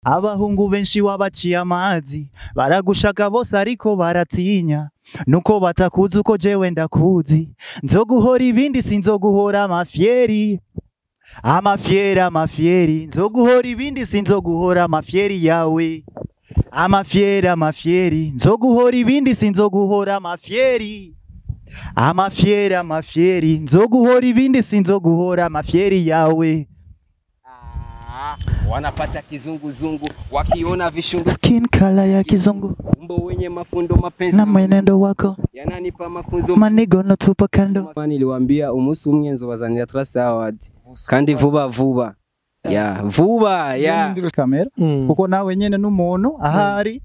Abahungu benshi wabaciye amazi, baragushaka bose ariko baratinya, nuko batakuzi uko jewe ndakuzi. Nzoguhora ibindi sinzoguhora amafyeri, amafyeri amafyeri, nzoguhora ibindi sinzoguhora amafyeri yawe, amafyeri amafyeri, nzoguhora ibindi sinzoguhora amafyeri, amafyeri amafyeri, nzoguhora ibindi sinzoguhora amafyeri yawe. Wanapata kizunguzungu wakiona vishungu, skin color ya kizungu, umbo wenye mafundo mapenzi na mwenendo wako yananipa mafunzo, manigo no tupa kando. Niliwaambia umunsi umwe nzobazanira Trace Award kandi vuba vuba ya vuba ya kamera, kuko nawe nyene n'umuntu ahari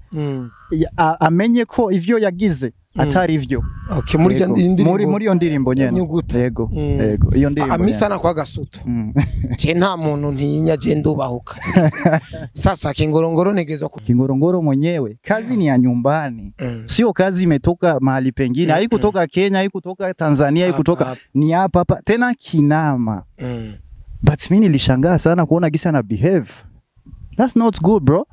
amenye ko ivyo yagize atari ivyo. Okay, muri ndirimbo, muri iyo ndirimbo nyene. Yego, yego, iyo ndirimbo. Amisa na kwa gasuto. Je nta muntu ntinya je ndubahuka. Sasa kingorongoro negezwa ku kingorongoro mwenyewe. Kazi ni ya nyumbani. Sio kazi imetoka mahali pengine, haikutoka Kenya, haikutoka Tanzania, haikutoka, ni hapa hapa tena Kinama. But mimi nilishangaa sana kuona gisa na behave. That's not good, bro.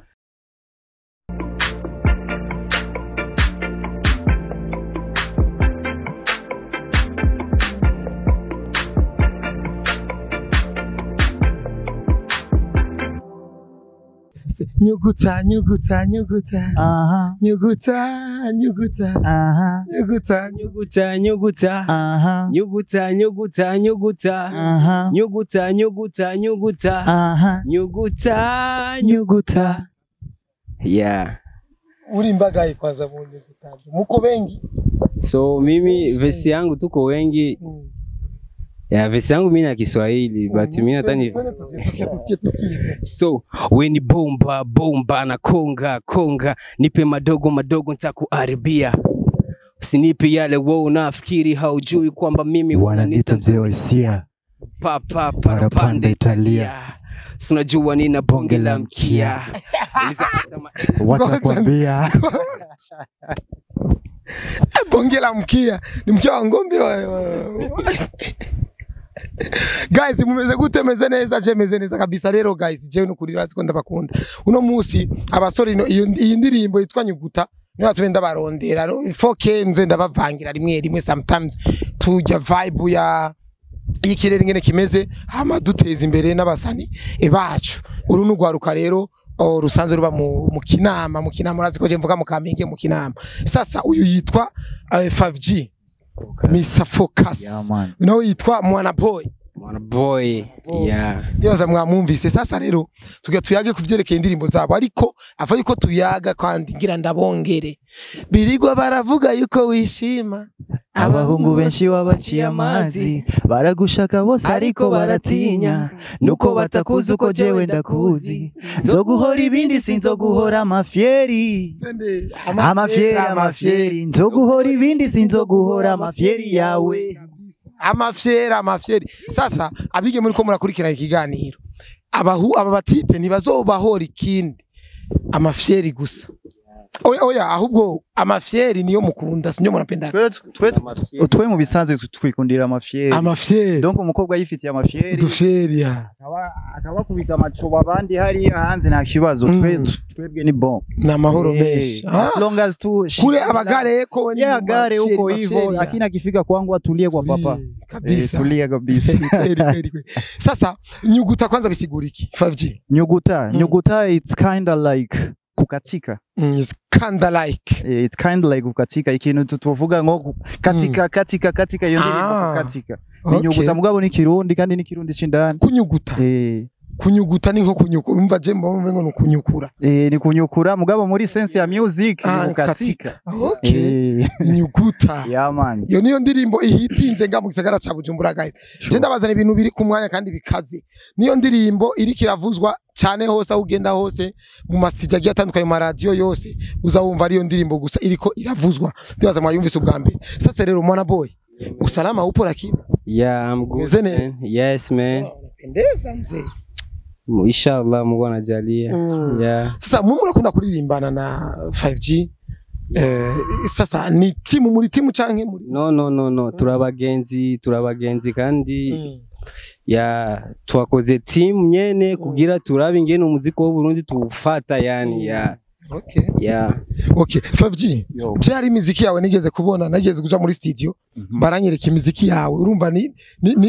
Nyuguta, nyuguta, nyuguta. Aha. Nyuguta, nyuguta. Aha. Nyuguta, nyuguta, nyuguta. Aha. Nyuguta, nyuguta, nyuguta. Aha. Nyuguta, nyuguta, nyuguta. Aha. Nyuguta, nyuguta. Yeah. Uri mbagaye kwanza mu nyuguta. Muko wengi. So mimi verse yangu tuko wengi. Ya verse yangu mimi na Kiswahili, but mimi natani. So we ni bomba bomba na konga konga, nipe madogo madogo nitakuharibia, usinipe yale wewe unafikiri haujui kwamba mimi wananiita mzee wa hisia, papa parapanda Italia, sinajua nina bonge la mkia. Watakwambia bonge la mkia ni mkia wa ng'ombe wa. Guys, mumeze gute? Meze neza? Je meze neza kabisa rero guys, je nukurira aziko ndabakunda. Uno musi abasore iyi ndirimbo yitwa Nyuguta niyo batume ndabarondera 4K nze ndabavangira rimwe rimwe, sometimes tujya vibe ya ikirere ngene kimeze, hama duteza imbere n'abasani bacu. Uru nugwaruka rero rusanzwe ruba mu Kinama, mu Kinama urazi ko je mvuga mu Kamenge, mu Kinama. Sasa uyu yitwa 5G Mr Focus. Yeah, nawe yitwa Mwana Boy. Mwana Boy. Yeah. Yoza mwamwumvise. Sasa rero tugira tuyage kuvyerekeye indirimbo zabo, ariko ava yuko tuyaga kandi ngira ndabongere. Birigwa baravuga yuko wishima. Abahungu benshi wabaciye amazi, baragushaka bose ariko baratinya, nuko batakuzi uko jewe ndakuzi. Nzoguhora ibindi sinzoguhora amafyeri, amafyeri amafyeri, nzoguhora ibindi sinzoguhora amafyeri yawe, amafyeri amafyeri. Sasa abige muri ko murakurikirana ikiganiro, aba batipe ntibazobahora ikindi amafyeri gusa. Oya oya, ahubwo amafyeri niyo mukunda, sinyo murapenda. Twe mu bisanzwe twikundira amafyeri. Amafyeri. Donc umukobwa yifitiye amafyeri. Udufyeri ya. Akaba kubita amacuba abandi hari hanze nta kibazo. Twebwe ni bon. Na mahoro menshi. As long as tu kule abagare eko ni yeah, gare uko hivyo, lakini akifika kwangu atulie kwa papa. Kabisa. Tulia kabisa. Sasa nyuguta kwanza bisiguriki 5G. Nyuguta, nyuguta it's kind of like kukatika. It's kinda like. It's kinda like kukatika. Ikintu tuvuga ngo katika katika katika iyo ndirimbo kukatika. Ni nyuguta mugabo ni Kirundi kandi ni Kirundi cindani. Kunyuguta. Kunyuguta ni nko kunyukura. Umva je mbona ngo kunyukura. Ni kunyukura mugabo muri sense ya music ni kukatika. Okay. Nyuguta. Yeah man. Iyo niyo ndirimbo ihitinze nga mu gisagara ca Bujumbura guys. Je ndabazana ibintu biri ku mwanya kandi bikaze. Niyo ndirimbo iri kiravuzwa cyane hose aho ugenda hose mu mastudio agiye atandukanye mu radio yose uzawumva ariyo ndirimbo gusa iriko iravuzwa. Ndibaza mwayumvise ubwa mbere. Sasa rero Mwana Boy, usalama upo lakini? Yeah, I'm good. Man. Yes man. Pendeza mzee. Inshallah Mungu anajalia. Yeah. Sasa mumu murakunda kuririmbana na 5G. Sasa ni timu muri timu canke muri? No no no no, turabagenzi kandi Ya twakoze team nyene kugira turabe ingene umuziki w'u Burundi tuwufata yani ya. Okay. Ya. Okay, 5G. Je hari imiziki yawe nigeze kubona, nageze kuja muri studio, baranyereka imiziki yawe. Urumva ni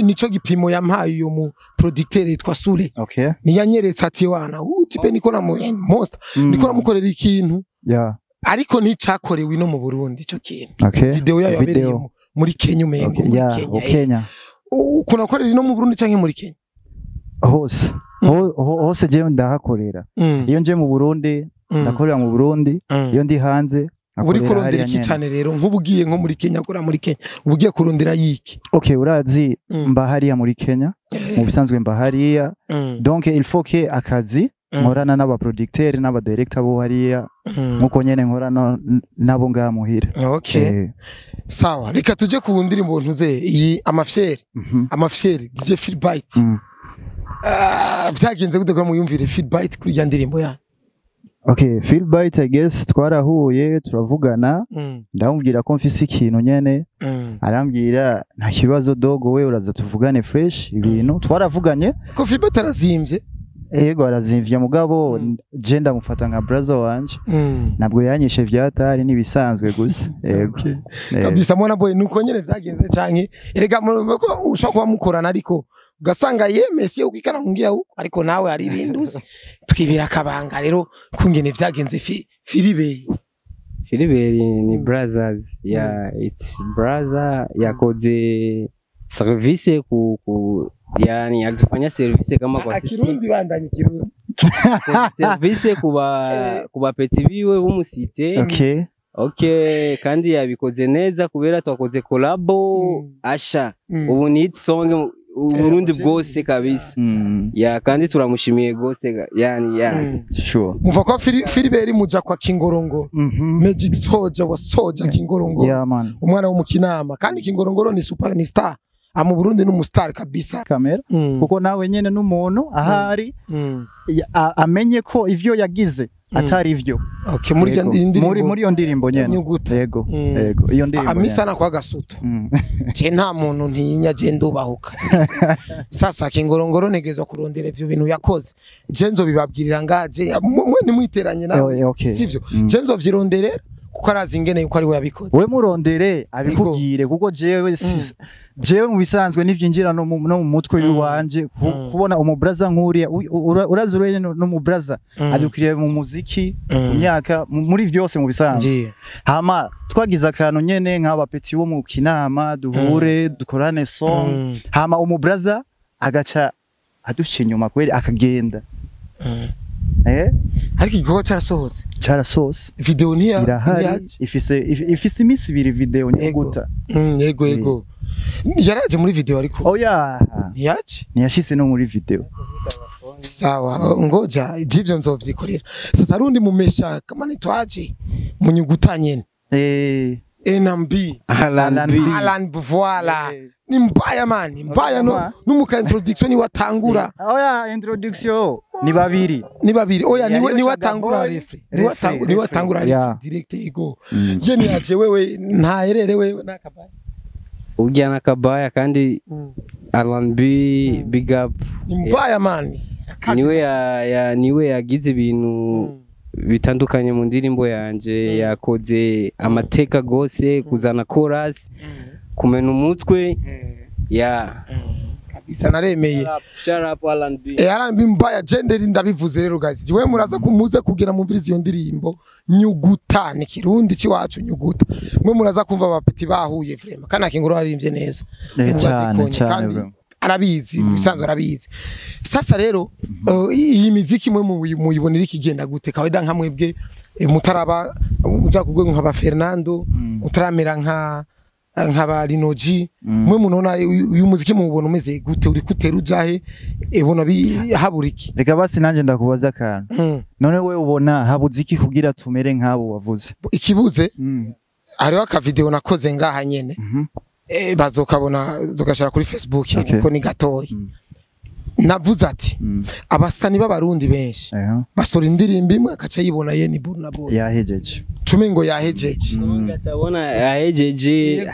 nico gipimo yampaye uyo mu producteur yitwa Sule. Okay. Niyanyeretse ati wana, tipe niko na monster, niko namukorera ikintu. Yeah. Ariko nticakorewe no mu Burundi ico kintu. Okay. Video yayo yabereye muri Kenya umengo, muri Kenya. Kenya. Ukuna korera no mu Burundi canke muri Kenya? Hose. Hose je ndahakorera. Iyo nje mu Burundi ndakorera mu Burundi, iyo ndi hanze uri kurondera iki cyane rero nk'ubugiye nko muri Kenya kora muri Kenya ubugiye kurondera yiki? Okay, urazi mba hariya muri Kenya mu bisanzwe mba hariya donc il faut que akazi nkorana n'aba producteur n'aba director bo hariya nkuko nyene nkorana nabo ngaha muhira. Okay. Sawa, reka tuje ku ndirimbo ntuze iyi amafyeri. Amafyeri DJ Philbyte. Vyagenze gute ko muyumvire Philbyte kuri ya ndirimbo ya? Okay, Philbyte I guess twarahuye turavugana, ndamubwira ko mfise ikintu nyene, arambwira nta kibazo dogo we uraza tuvugane fresh ibintu twaravuganye. Ko Philbyte arazimvye? Yego arazimvye mugabo je ndamufata nka brother wanje, ntabwo yanyishe vyatari nibisanzwe gusa. Yego kabisa mwana boy nuko nyene vyagenze canke erega ushobora kuba mukorana ariko ugasanga yemese ukikana nkungiya ariko nawe ari ibindi uzi twibira akabanga rero kungene vyagenze Philibert. Philibert ni brothers ya it's brother yakoze service ku yani alitufanya service kama kwa sisi Kirundi bandanye Kirundi service kuba peti biwe bumusite. Okay. Okay, kandi yabikoze neza kubera twakoze collabo Asha ubu ni hit song Burundi bwose kabisa. Ya kandi turamushimiye gose yani ya sure. Muva kwa Philibert muja kwa Kingorongo. Magic Soldier wa Soldier Kingorongoro. Yeah, man. Umwana wo mukinama kandi Kingorongoro ni super ni star. Amu Burundi ni umustar kabisa. Kamera kuko nawe nyene n'umuntu ahari amenye ko ivyo yagize atari ivyo. Okay, muri indirimbo muri iyo ndirimbo nyene. Yego. Yego, iyo ndirimbo. Amisa na kwa gasuto. Je nta muntu ntinya je ndubahuka. Sasa Kingorongoro negezwa kurondera ivyo bintu yakoze. Je nzobibabwirira ngaje mwe nimwiteranye nawe. Sivyo. Je nzovyironderera kuko arazi ingene yuko ari we yabikoze. We murondere abikubwire kuko jewe jewe mu bisanzwe nivyinjira no mu mutwe wanje kubona umubraza nkuriya urazi ureye no mu braza adukiriye mu muziki mu myaka muri byose mu bisanzwe. Hama twagize akantu nyene nk'aba peti wo mu kinama duhure dukorane song, hama umubraza agaca adusha inyuma kweri akagenda. Ariko igikorwa cyarasohotse. Cyarasohotse. Video ntiya irahari ifise iminsi ibiri video nyuguta. Yego yego. Yaraje muri video ariko. Oya. Ntiyaje? Ntiyashitse no muri video. Sawa, ngoja jivyo nzovyikorera. Sasa rundi mumesha kama nitwaje munyuguta nyene. NMB Alan B voilà. Ni mbaya mani, mbaya no numuka introduction ni watangura. Oya introduction ni babiri. Ni babiri. Oya ni watangura refre. Ni watangura refre direct ego. Ye ni aje wewe ntaherere wewe nakabaya. Ujya nakabaya kandi Alan B big up. Ni mbaya mani. Niwe ya niwe yagize ibintu bitandukanye mu ndirimbo yanje, yakoze amateka gose kuzana chorus kumena umutwe ya kabisa naremeye. Shut up Alan B. Alan B mbaya gender ndabivuze rero guys. Wewe muraza kumuze kugira mumvirize iyo ndirimbo nyuguta ni Kirundi ciwacu nyuguta. Mwe muraza kumva abapeti bahuye vraiment kana Kingoro arimbye neza. Cyane cyane arabizi bisanzwe arabizi. Sasa rero iyi miziki mwe muyibonera ikigenda gute kawaida nka mwebwe mutaraba muja kugwe nka ba Fernando mutaramera nka ba Linoji mwe munona uyu muziki mubona umeze gute uri kutera ujahe ebona habura iki? Reka basi nanje ndakubaza akantu. None we ubona habuze iki kugira tumere nk'abo wavuze? Ikibuze hariho aka video nakoze ngaha nyene bazokabona zogashara kuri Facebook kuko ni gatoyi. Navuze ati abasani b'abarundi benshi basora indirimbo imwe akaca yibona ye ni Burna Boy yahejeje tumengo yahejeje ngasabona yahejeje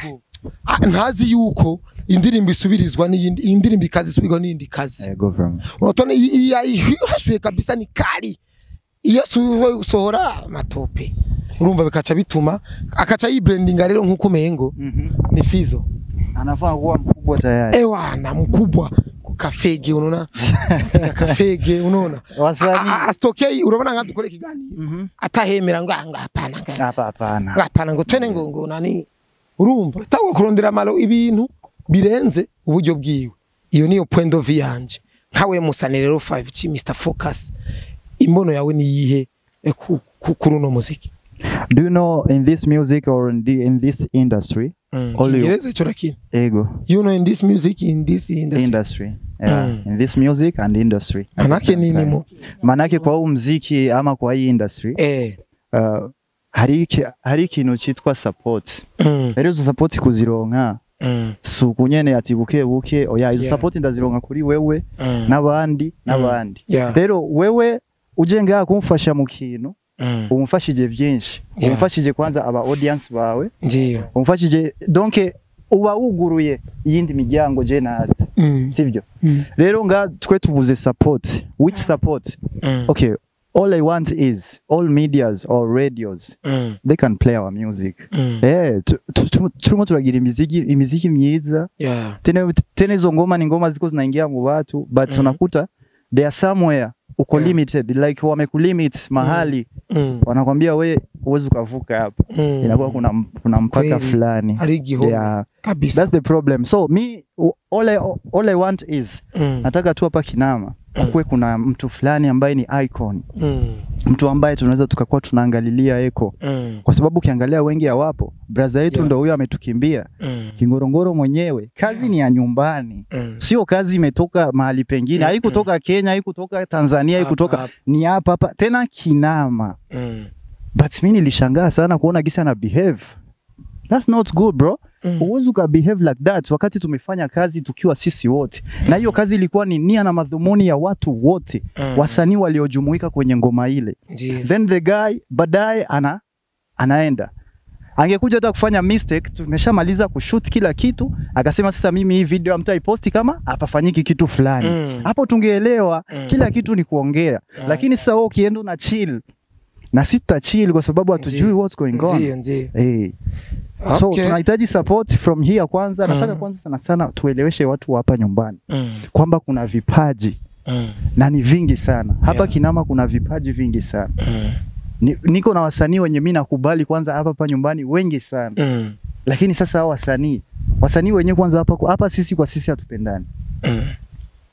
Ntazi yuko indirimbo isubirizwa n'iyindi, indirimbo ikazi isubirwa n'iyindi kazi. Ego vraiment. Unatona yahashuye kabisa ni kali, iyo sohora matope, urumva bikaca bituma akaca yibrandinga rero nkuko umengo ni Fizo. Anafaa kuwa mkubwa tayari. Ewana mkubwa kafege, unaona kafege, unaona wasanii astokei, urabona nka dukore kiganiro atahemera ngo hapana hapa hapana hapana ngo twene ngo nani, urumva tangwa kurondera malo ibintu birenze uburyo bwiwe. Iyo niyo point of view yanje nkawe musani rero 5G Mr Focus, imbono yawe ni yihe kuri uno muziki? Do you know in this music or in this industry, Kiingereza icho lakini ego you know in this music, in this industry. Yeah, in this music and industry. Manake nini mo? Manake kwa huu muziki ama kwa hii industry hari ikintu citwa support. Rero izo support kuzironka suku nyene ati buke buke, oya izo support ndazironka kuri wewe n'abandi n'abandi. Rero wewe uje ngaha kumfasha mu kintu, umfashije byinshi, umfashije kwanza aba audience bawe, ngiyo umfashije donc uba wuguruye iyindi miryango je nazi, sivyo? Rero nga twe tubuze support. Which support? Okay, all I want is all medias or radios, they can play our music. Turimo turagira imiziki myiza. Tena izo ngoma ni ngoma ziko zinaingia mu watu, but unakuta they are somewhere uko limited, like wamekulimit mahali, wanakwambia we uwezi ukavuka hapa. Inakuwa kuna mpaka fulani. Kabisa. That's the problem. So me all I want is nataka tu hapa Kinama kuwe kuna mtu fulani ambaye ni icon. Mtu ambaye tunaweza tukakuwa tunaangalilia eko. Kwa sababu ukiangalia wengi hawapo. Braza yetu ndo huyo ametukimbia. Kingorongoro mwenyewe. Kazi ni ya nyumbani. Sio kazi imetoka mahali pengine. Haikutoka Kenya, haikutoka Tanzania, haikutoka, ni hapa hapa tena Kinama. But mimi nilishangaa sana kuona gisa na behave. That's not good bro. Uwezi uka behave like that wakati tumefanya kazi tukiwa sisi wote. Na hiyo kazi ilikuwa ni nia na madhumuni ya watu wote. Wasanii waliojumuika kwenye ngoma ile. Then the guy baadaye anaenda. Angekuja hata kufanya mistake, tumeshamaliza kushoot kila kitu, akasema sasa mimi hii video hamtaiposti kama hapafanyiki kitu fulani. Hapo tungeelewa kila kitu ni kuongea. Lakini sasa wewe ukienda na chill, na sisi tutachil kwa sababu hatujui what's going on. Ndiyo. So tunahitaji support from here kwanza. Nataka kwanza sana sana tueleweshe watu hapa nyumbani kwamba kuna vipaji na ni vingi sana. Hapa Kinama kuna vipaji vingi sana. Niko na wasanii wenye mimi nakubali kwanza hapa hapa nyumbani wengi sana. Lakini sasa hao wasanii wenyewe kwanza hapa sisi kwa sisi hatupendani.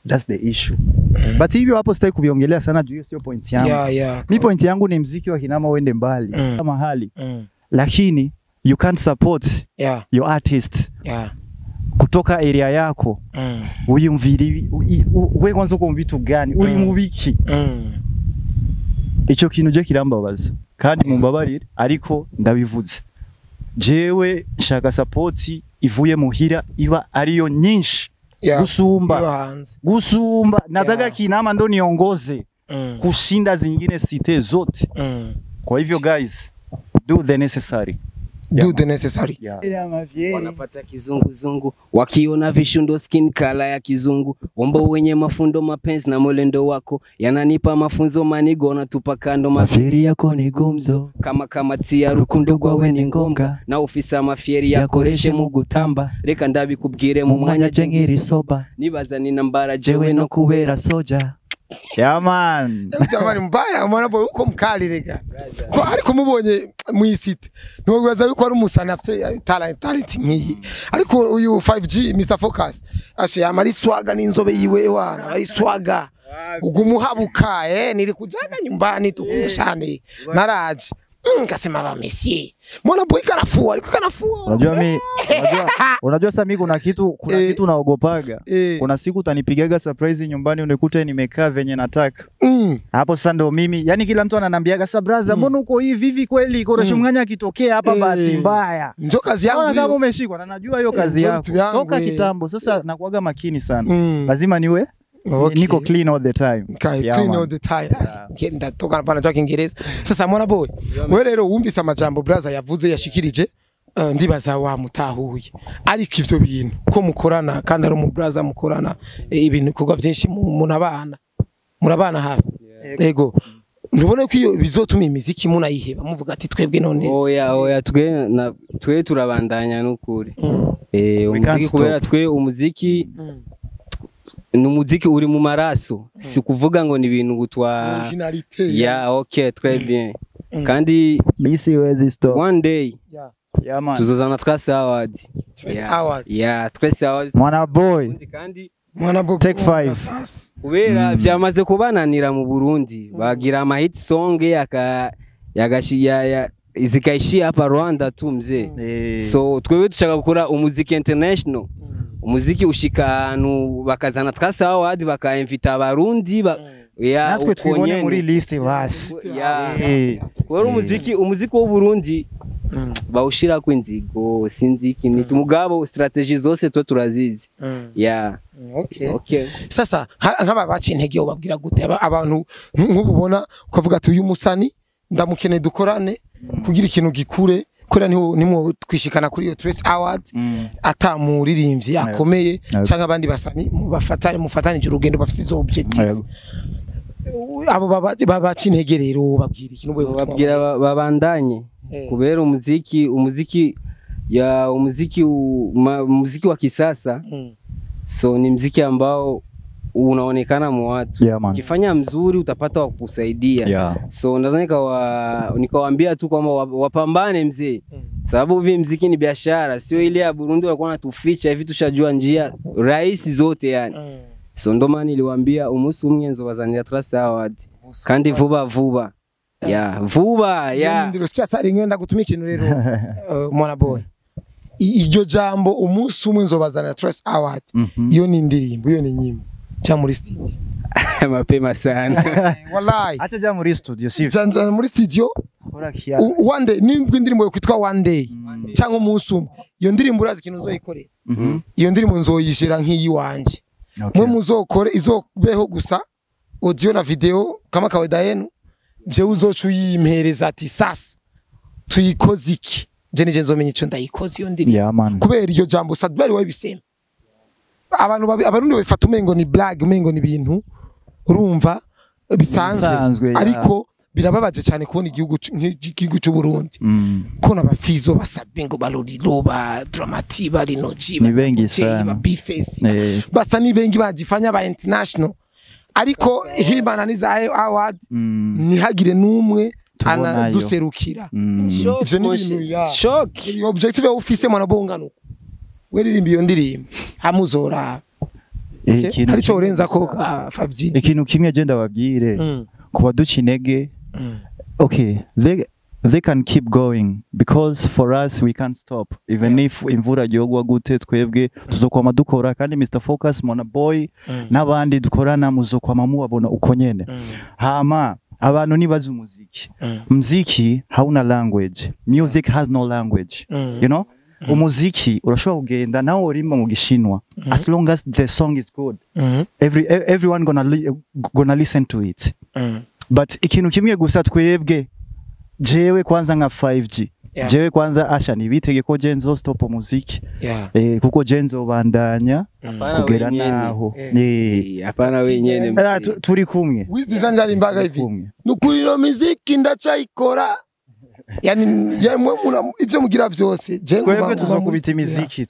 That's the issue. But hivyo hapo sitaki kuviongelea sana juu hiyo sio point yangu. Mi point yangu ni mziki wa Kinama uende mbali mahali. Lakini you can't support your artist kutoka area yako. Uyumviri we kwanza uko mbitu gani? Uri mubiki. Ico kintu je kirambabaza. Kandi mumbabarire ariko ndabivuze. Jewe nshaka support ivuye muhira iba ariyo nyinshi. Gusumba. Gusumba. Nataka Kinama ndo niongoze kushinda zingine site zote. Kwa hivyo guys, do the necessary. Do the necessary. Wanapata kizunguzungu wakiona vishundo skin color ya kizungu, ombo wenye mafundo mapenzi na molendo wako yananipa mafunzo manigo natupa kando mafieri yako ni gumzo kama kamatia rukundo gwawe ni ngonga na ofisa mafieri yakoreshe mugutamba reka ndabikubwire mu mwanya jengiri soba nibaza ni nambara jewe no kubera soja. Yeah man. Jamani mbaya mwana boy uko mkali rega. Ko ariko mubonye mwisite. Ntiwibaza yuko ari umusana afite talent nkiyi. Ariko uyu 5G Mr Focus ashe yamari swaga n'inzobe yiwe wana, bari swaga. Ugumuhabuka nilikujaga nyumbani tukumbushane. Naraje. Nikasema ba Messi. Mwana boy kanafua, ariko kanafua. Unajua mimi, unajua sasa mimi kuna kitu naogopaga. Kuna siku utanipigaga surprise nyumbani unikute nimekaa venye nataka. Hapo sasa ndo mimi, yani kila mtu ananiambiaga sasa brother, mbona uko hivi hivi kweli? Koresha mnganya akitokea hapa bahati mbaya. Ndio kazi yangu. Kama umeshikwa na najua hiyo kazi yako. Toka kitambo sasa nakuaga makini sana. Lazima niwe niko clean all the time. Clean all the time. Ngenda toka hapa natoka Kiingereza. Sasa mwana boy, wewe rero wumvise amajambo brother yavuze yashikirije. Ndibaza wamutahuye, ariko ivyo bintu ko mukorana kandi ari umubraza mukorana, ibintu bikorwa byinshi munabana, murabana hafi, yego, ntubone ko iyo bizotuma imiziki munayiheba, muvuga ati twebwe none? Oya, twe turabandanya n'ukuri. Umuziki, kubera twe umuziki ni umuziki uri mu maraso, si kuvuga ngo ni ibintu gutwa. Yeah, okay, très bien. Kandi bisi wezi stop. One day Yeah, man. tuzozana Trace Award. Trace Award. Yeah, Trace Award. Mwana boy. Kandi mwana boy. Take 5. Kubera byamaze kubananira mu Burundi, bagira ama hit song yaka yagashiya zikaishia hapa Rwanda tu mzee. So twewe dushaka gukora umuziki international. Umuziki ushika ahantu bakazana Trace Award, bakainvita abarundi ya natwe twibone muri list basi. Kubera umuziki w'u Burundi bawushira ku inzigo, sinzi iki niki, mugabo strategy zose twe turazizi. Yeah. Okay. Sasa nk'aba baci intege ubabwira gute abantu nk'ububona ukavuga ati uyu musani ndamukeneye dukorane kugira ikintu gikure, kubera niho nimwo twishikana kuri iyo Trace Award atamuririmbyi akomeye cyangwa abandi basani mubafatanye mufatanije urugendo bafite izo objective, abo babaci intege rero ubabwira iki? N'ubwo babwira babandanye kubera umuziki ya umuziki wa kisasa. So ni muziki ambao unaonekana mu watu. Ukifanya mzuri utapata wa kukusaidia. So nadhani nikawaambia tu kwamba wapambane mzee. Sababu hivi muziki ni biashara, sio ile ya Burundi walikuwa wanatuficha hivi, tushajua njia rahisi zote yani. So ndo maana niliwaambia umunsi umwe nzobazanira Trace Award. Kandi vuba vuba. Yeah, vuba ya. Ndiro sikia sari ngenda gutuma ikintu rero, mwana boy. Iryo jambo umunsi umwe nzobazanira Trace Award. Iyo ni indirimbo, iyo ni nyimbo. Cha muri studio. Mapema sana. Wallahi. Acha ja muri studio sivyo? Ja muri studio. One day nindwi indirimbo yo kwitwa One Day. Cyangwa umunsi umwe. Iyo ndirimbo urazi ikintu nzoyikorera. Iyo ndirimbo nzoyishira nk'iyi wanje. Mwe muzokore izobeho gusa audio na video kama kawaida yenu. Je uzocu yimpereza ati sasa tuyikoze iki, je nije nzomenya ico ndayikoze iyo ndirimbo. Kubera iryo jambo Sadbari wabisema, abantu abarundi babifata umengo ni blague, umengo ni ibintu urumva bisanzwe, ariko birababaje cyane kubona igihugu cy'u Burundi ko nabafizo basabye ngo baruriro ba Dramati bari noji ni bengi sana ba Bface basa ni bengi bagifanya ba international, ariko himana niza award ntihagire numwe anaduserukira. Ivyo ni ibintu ya shock. Iyo objective ufise mwana bongana uko weririmba iyo ndirimbo hamuzora hari cyo urenza ko Fabji. Ikintu kimwe je ndababwire kuba duca intege, okay, they can keep going because for us we can't stop even if imvura yogwa gute, twebwe tuzokwama dukora, kandi Mr Focus, Mona Boy n'abandi dukorana muzokwama mubabona uko nyene. Hama abantu nibaza umuziki, muziki hauna language, music has no language, you know. Umuziki urashobora kugenda nawe urimba mu gishinwa, as long as the song is good, everyone gonna listen to it. But ikintu kimwe gusa twebwe, jewe kwanza nka 5G, jewe kwanza asha nibitege ko je nzo stop umuziki, kuko je nzo bandanya kugera naho. Hapana wenyene mzee, turi kumwe. Wiz Design yari imbaga hivi nukuriro muziki ndacayikora. Yani mwe ivyo mugira vyose je ngwa tuzokubita imiziki,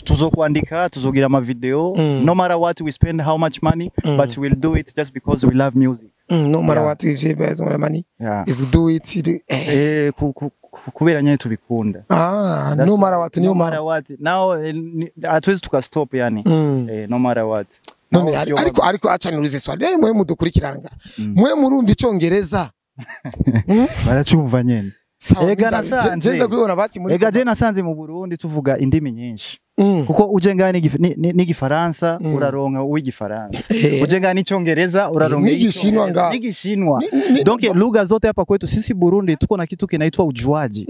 tuzokwandika, tuzogira ama video, no matter what we spend, how much money, but we'll do it just because we love music. No matter what we spend money, is do it. Kubera nyene tubikunda. No matter what, no matter what. Now hatuwezi tukastop yani. No matter what. None ariko acha niulize swali. Mwe mudukurikiranga. Mwe murumva icongereza? Baracumva nyene. Ega nasanze. Nzenza kubona basi muri. Ega je nasanze mu Burundi tuvuga indimi nyinshi. Kuko uje ngani n'igifaransa uraronka uw'igifaransa. Uje ngani icongereza uraronka n'igishinwa nga. N'igishinwa. Donc lugha zote hapa kwetu sisi Burundi tuko na kitu kinaitwa ujuaji.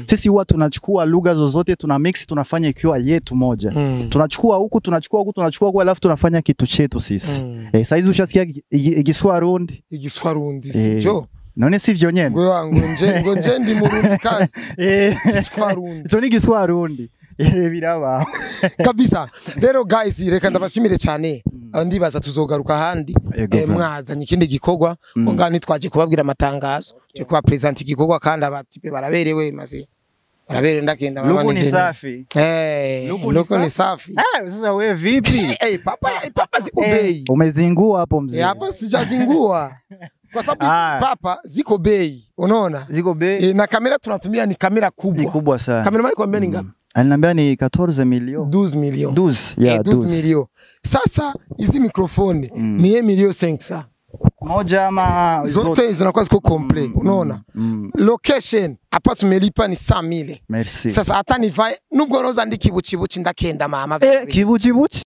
Sisi huwa tunachukua lugha zozote tuna mix, tunafanya ikiwa yetu moja. Tunachukua huku, tunachukua huku, tunachukua huku, alafu tunafanya kitu chetu sisi. Saizi ushasikia igiswarundi. Igiswarundi sijo. None sivyo nyene? Ngo ngo nje ndi Murundi kazi. Giswarundi. Ico ni Giswarundi. Biraba. Kabisa. Rero guys, reka ndabashimire cyane. Ndibaza tuzogaruka ahandi. Yego, vraiment. Mwazanye ikindi gikorwa ngo ntitwaje kubabwira amatangazo, tuje kuba present igikorwa, kandi abatipe baraberewe, maze baraberewe, ndagenda mama. Luku ni nije. safi. Luku Luku ni ni safi. Ah, sasa wewe vipi? Papa, papa ziko bei. Umezingua hapo mzee. Hapa sijazingua kwa sababu Ah. papa ziko bei, unaona? Ziko bei. Na kamera tunatumia ni kamera kubwa. Ni kubwa sana. Kamera mali kwambia ni ngapi? Aliniambia ni 14 milioni. 12 milioni. 12, yeah, 12 12. milioni. Sasa hizi mikrofoni ni 1 million 500. Moja ama Zote zinakuwa ziko complet, unaona? Location hapa tumelipa ni 100,000. Merci. Sasa hata nivae nubwo noza ndi kibuchibuchi, ndakenda mama. Kibuchibuchi.